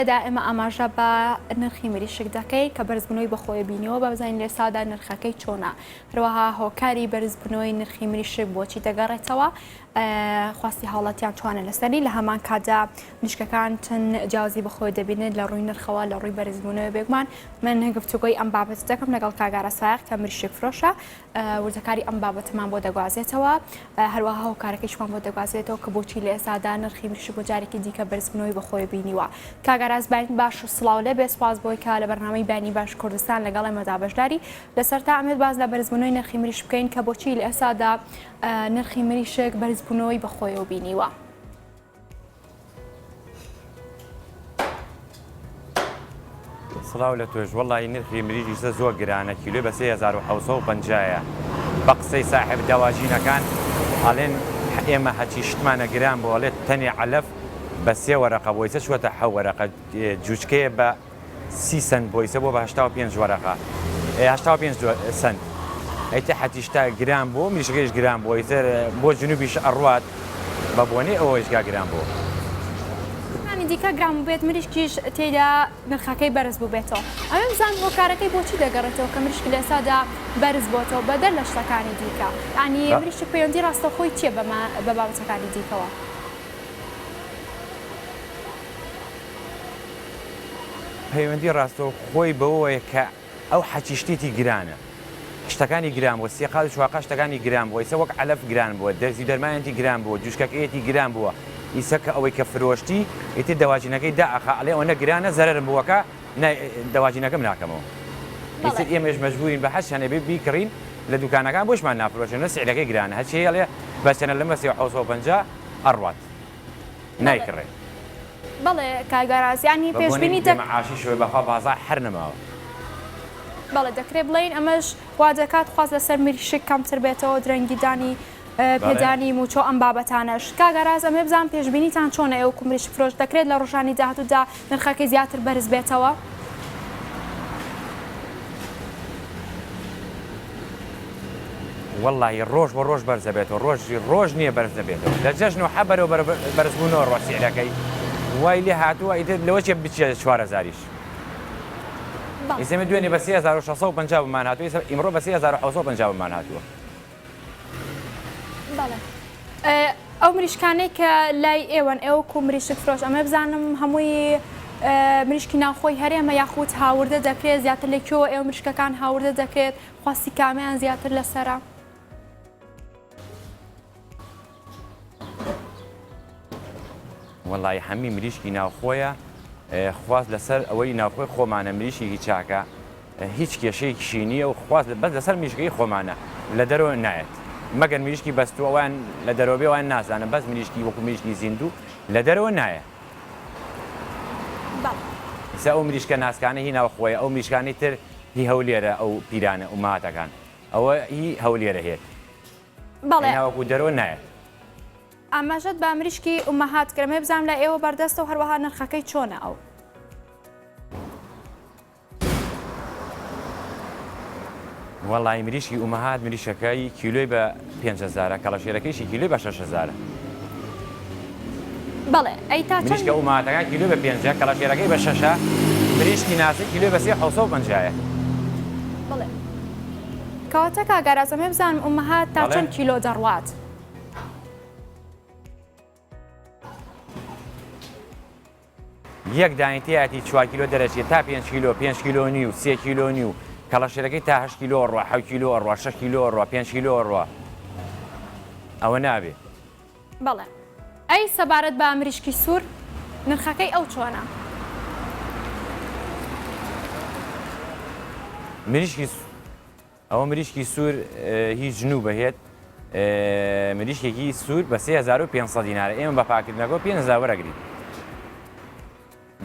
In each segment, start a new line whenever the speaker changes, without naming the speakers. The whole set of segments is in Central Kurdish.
دا ئێمە ئاماژە بە نرخی مریشک دەکەین کە بەرزبوونەوەی بەخۆیە بینیوە با بزانین لە ئێستادا نرخەکەی چۆنە هەروەها هۆکاری بەرزبوونەوەی نرخی مریشک بۆچی دەگەڕێتەوە خواستی هاوڵاتیان چۆنە لەسەری لە هەمان کاتدا مریشکەکان چەند جیاوازی بەخۆی دەبینێت لە ڕووی نرخەوە لە ڕووی بەرزبوونەوە بێگومان من گفتوگۆی ئەم بابەت دەکەم لەگەڵ کاک ئاراس فایەق کە مریشک فرۆشە وردەکاری ئەم بابەتەمان بۆ دەگوازێتەوە، هەروەها هۆکارەکەیشمان بۆ دەگوازێتەوە کە بۆچی لە ئێستادا نرخی مریشک بۆ جارێکی دیکە بەرزبوونەوەی بەخۆی بینیوە. کاک ئاراس بەیانی باش و سڵاو لێبێ، سوپاس بۆی کە لە بەرنامەی بەیانی باش کوردستان لەگەڵ ئێمەدا بەشداری. لە سەرەتا ئەمەوێت باس لە بەرزبوونەوەی نرخی مریشک بکەین کە بۆچی لە ئێستادا نرخی مریشک بەرزبوونەوەی بەخۆیەوە بینیوە.
سڵاو لە تۆش وەڵی نرخی مریش ئیستا زۆر گرانە کیلۆی بە 3750 یە بە قسەی ساحێب دەواجینەکان ئەڵێن ئێمە هەچی شتمانە گران بۆ ئەڵێت تەنێ عەلەف بە سێ وەرەقە بۆ ئیستا چووەتە حەو وەرەقە جوچکەیە بە سی سەنت بۆ ئیسە بۆ بە 85 وەرەقە 85 سەنت ئەیتە حەتی شتا گران بۆ مریشەکەیش گران بۆ ئیتر بۆ جنوبیش ئەڕوات بە بۆنەی ئەوەیش گا گران بۆ.
شتانی دیکە گران بووبێت مریشکیش تێیدا نرخەکەی بەرز بووبێتەوە ئەمە بزانم هۆکارەکەی بۆچی دەگەڕێتەوە کە مریشک لە ئێستادا بەرز بۆتەوە بەدەر لە شتەکانی دیکە یانی مریشک پەیوەندی ڕاستەوخۆی چییە بە بابەتەکانی دیکەوە؟
پەیوەندی ڕاستەوخۆی بەوەیە کە ئەو حەچی شتێتی گرانە شتەکانی گران بووە سێقات و چوارقات شتەکانی گران بووە ئیسە وەک عەلەف گران بووە دەرزی دەرمانیەتی گران بووە جوچکەکەیەتی گران بووە ئیسە کە ئەوەی کە فرۆشتی ئیتر دەواجینەکەی دائەخا ئەڵێ ئەوەنە گرانە زەرەرم بووەکە نای دەواجینەکەم ناکەمەوە ئیتر ئێمەش مەجبورین بە هەرچەنێ بێ بیکڕین لە دوکانەکان بۆشمان نافرۆشن لە سعرەکەی گرانە هەرچی هەیە ئەڵێ بەچەنە لەمە سێ و 750 ئەڕوات نایکڕێ.
بەڵێ کاک ئاراس یانی
بە بۆنەی
پێشبینی
بێ
دەک.
مەعاشیشەوە بەخوا بازاڕ هەر نەماوە.
بەڵێ دەکرێ بڵێین ئەمەش وا دەکات خواست لەسەر مریشک کەمتر بێتەوە درەنگی دانی
بەڵێ.
پێدانی مووچە و ئەم بابەتانەش. کاک ئاراس ئەمەوێ بزانم پێشبینیتان چۆنە ئێوە وەکو مریشک فرۆش دەکرێت لە ڕۆژانی داهاتوودا نرخەکەی زیاتر بەرز بێتەوە؟
وەڵاهی ڕۆژ بە ڕۆژ بەرز دەبێتەوە ڕۆژی ڕۆژ نییە بەرز نەبێتەوە لە جەژن و حە بەرەو بەرزبوونەوە ڕۆ سعرەکەی وای لێ هاتووە ئیتر لەوە چێ بچێت 4000یش ئیسێمە دوێنێ بە 3650 بمان هاتووە ئیسە ئیمڕۆ بە 3750 بمان هاتووە
بەڵێ ئەو مریشکانەی کە لای ئێوەن ئێوە کو مریشک فرۆش ئەمە بزانم هەمووی مریشکی ناوخۆی هەرێمە یاخود هاوردە دەکرێت زیاتر لە کوێوە ئێوە مریشکەکان هاوردە دەکرێت خواستی کامیان زیاتر لەسەرە؟
وەڵی هەمی مریشکی ناوخۆیە خواست لەسەر ئەوەی ناوخۆی خۆمانە مریشێکی چاکە هیچ کێشەیەکیشی نییە و خواست بەس لەسەر مریشکەکەی خۆمانە لە دەرەوە نایەت مەگەر مریشکی بەستوو ئەوان لە دەرەوە بێ ئەوان نازانم بەس مریشکی وەکو مریشکی زیندوو لە دەرەوە نایە.
بەڵێ.
ئیستا ئەو مریشکە ناسکانە هی ناوخۆیە ئەو مریشکانەی تر هی هەولێرە ئەو پیرانە ئومەهاتەکان ئەوە هی هەولێرە هێت
بەڵێ.
هێنا وەکو دەرەوە نایەت.
ئاماژەت بە مریشکی ئومەهات کرد ئەمەوێ بزانم لای ئێوە بەردەستە و هەروەها نرخەکەی چۆنە ئەو؟
وەڵایی مریشکی ئومەهات مریشەکەی کیلۆی بە پێنج هەزارە کەڵەشێرەکەیشی کیلۆی بە شەش هەزارە.
بەڵێ ئەی تا چەند؟
مریشکە ئومەهاتەکان کیلۆی بە پێنجە کەڵەشێرەکەی بە شەشە مریشکی ناسک کیلۆی بە سێ حەوسە و پەنجایە.
بەڵێ کەواتە کاک ئاراس ئەمەوێ بزانم ئومەهات تا
بەڵێ.
چەند کیلۆ دەڕوات؟
یەک دانەی تیایەتی چوار کیلۆ دەرەچێ تا پێنج کیلۆ، پێنج کیلۆ نیو، سێ کیلۆ نیو، کەڵەشێرەکەی تا هەشت کیلۆ ئەڕوا، حەوت کیلۆ ئەڕوا، شەش کیلۆ ئەڕوا، پێنج کیلۆ ئەڕوا. ئەوە نابێ.
بەڵێ. ئەی سەبارەت بە مریشکی سوور نرخەکەی ئەو چۆنە؟
مریشکی ئەوە مریشکی سوور هی جنوبە هێت مریشکێکی سوور بە 3500 دینارە ئێمە بە پاکردنەکەەوە 5000 وەرەگرین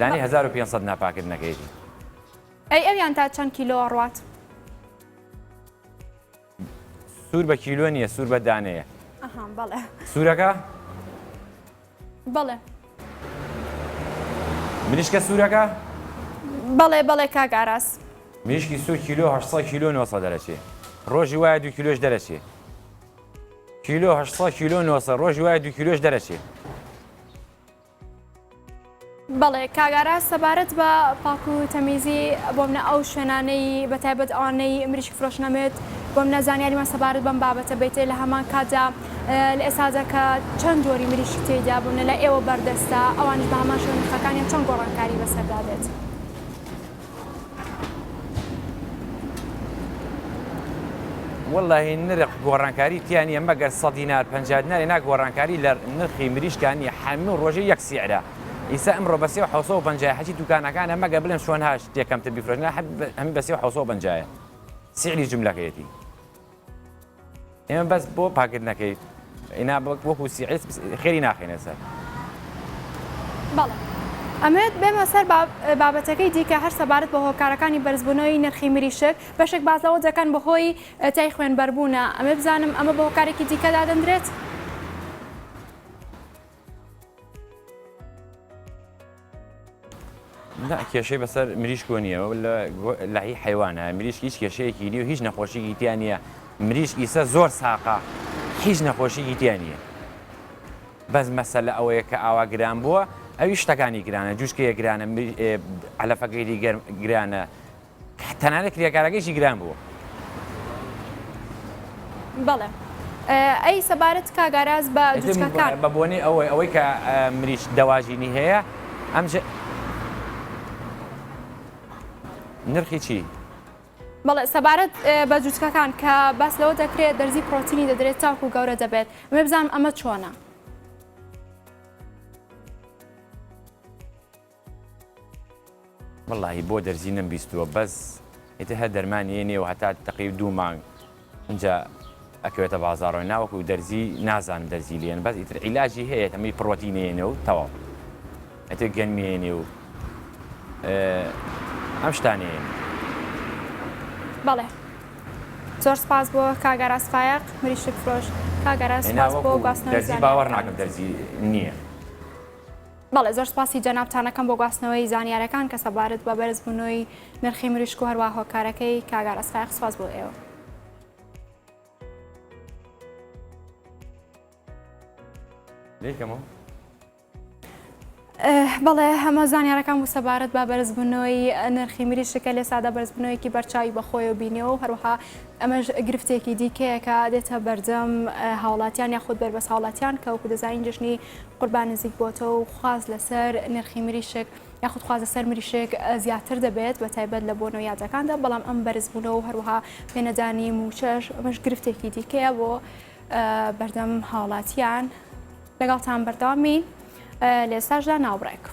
دانی 1500 ناپاکردنەکەیتی
ئەی ئەویان تا چەند کیلۆ ڕوات؟
سوور بە کیلۆ نییە سوور بە دانەیە
بەڵێ
سوورەکە
بەڵێ.
مریشکە سوورەکە؟
بەڵێ بەڵێ کاک ئاراس.
مریشکی سوور کیلۆ 800 کیلۆ 900 دەرەچێ ڕۆژی وایە دوو کیلۆش دەرەچێ کیلۆ 800 کیلۆ 900 ڕۆژی وایە دوو کیلۆش دەرەچێ.
بەڵێ کاک ئاراس سەبارەت بە پاک و تەمیزی بۆ منە ئەو شوێنانەی بە تایبەت ئەوانەی مریشک فرۆشن ئەمەوێت بۆ منە زانیاریمان سەبارەت بەم بابەتە بیتێ لە هەمان کاتدا لە ئێستادا کە چەند جۆری مریشک تێیدا بۆ منە لای ئێوە بەردەستە ئەوانیش بە هەمان شێوە نرخەکانیان چەند گۆڕانکاری بەسەردا دێت؟
وەڵاهی نرخ گۆڕانکاری تیا نیە مەگەر سە دینار 50 دینارێ نا گۆڕانکاری لە نرخی مریشکا نیە هەموو ڕۆژێ یەک سیعرە ئیسا ئمڕۆ بە سێ و حەوسەد و پەنجایە هەچی دوکانەکانە مەگەر بڵێم چۆن ها شتێ کەمتر بیفرۆشن نا هەمی بە سێ و حەوسەد و پەنجایە سیعری جوملەکەیەتی. ئێمە بەس بۆ پاکردنەکەی ئینا وەکو سیعس خێری ناخەینە سەر.
بەڵێ ئەمەوێت بێمە سەر بابەتەکەی دیکە هەر سەبارەت بە هۆکارەکانی بەرزبوونەوەی نرخی مریشک بەشێک باس لەوە دەکەن بەهۆی تای خوێنبەربوونە ئەمێ بزانم ئەمە بە هۆکارێکی دیکە دادەندرێت؟
نا کێشەی بەسەر مریشکۆ نییە لە هی حیوانە مریشک هیچ کێشەیەکی نیە و هیچ نەخۆشیکی تیا نییە مریشک ئیسە زۆر ساقا هیچ نەخۆشیکی تیا نییە بەس مەسەلە ئەوەیە کە ئاوا گران بووە ئەوی شتەکانی گرانە جوشکەیە گرانە عەلەفەکەی گرانە تەنانەت کرێکارەکەیشی گران بووە.
بەڵێ ئەی سەبارەت کاک ئاراس بە جوچکەکان.
بە بۆنەی ئەوەی ئەوەی کە مریشک دەواجینی هەیە ئەم نرخی چی؟
بەڵێ سەبارەت بە جوچکەکان کە باس لەوە دەکرێت دەرزی پرۆتینی دەدرێت تاکو گەورە دەبێت ئەمێ بزانم ئەمە چۆنە؟
وەڵاهی بۆ دەرزی نەم بیستووە بەس ئیتر هەر دەرمانی یەنێ و هەتا تەقریب دوو مانگ ئینجا ئەکەوێتە بازاڕەوە ناوەکو دەرزی نازانم دەرزی لێن بەس ئیتر عیلاجی هەیە تەمی پڕۆتینێنێ و تەواو ئیتر گەنمێنێ و ئەم شتانەیەنێ.
بەڵێ زۆر سپاس بۆ کاک ئاراس فایەق مریشک فرۆش کاک ئاراس سپاس بۆ گواستنەوەی
دەرزی باوەڕ ناکەم دەرزی نییە.
بەڵێ زۆر سپاسی جەنابتان ئەکەم بۆ گواستنەوەی زانیارەکان کە سەبارەت بە بەرزبوونەوەی نرخی مریشک و هەروەها هۆکارەکەی کاک ئاراس فایەق سپاس بۆ ئێوە.
لێکەمەوە.
بەڵێ هەمە زانیارەکان بوو سەبارەت بە بەرزبوونەوەی نرخی مریشکە لێ سادە بەرزبوونەوەیەکی بەرچاوی بەخۆیەوە بینیەوە و هەروەها ئەمەش گرفتێکی دیکەیە کە دێتە بەردەم هاوڵاتیان یاخود بەربەست هاوڵاتیان کە وەکو دەزانین جەژنی قوربان نزیک بۆتەوە و خواست لەسەر نرخی مریشک یاخود خواست لەسەر مریشک زیاتر دەبێت بە تایبەت لە بۆنە و یادەکاندا بەڵام ئەم بەرزبوونەوە و هەروەها پێنەدانی مووچەش ئەمەش گرفتێکی دیکەیە بۆ بەردەم هاوڵاتیان لەگەڵتان بەردەوامین لە ئێستاشدا ناوبڕێک.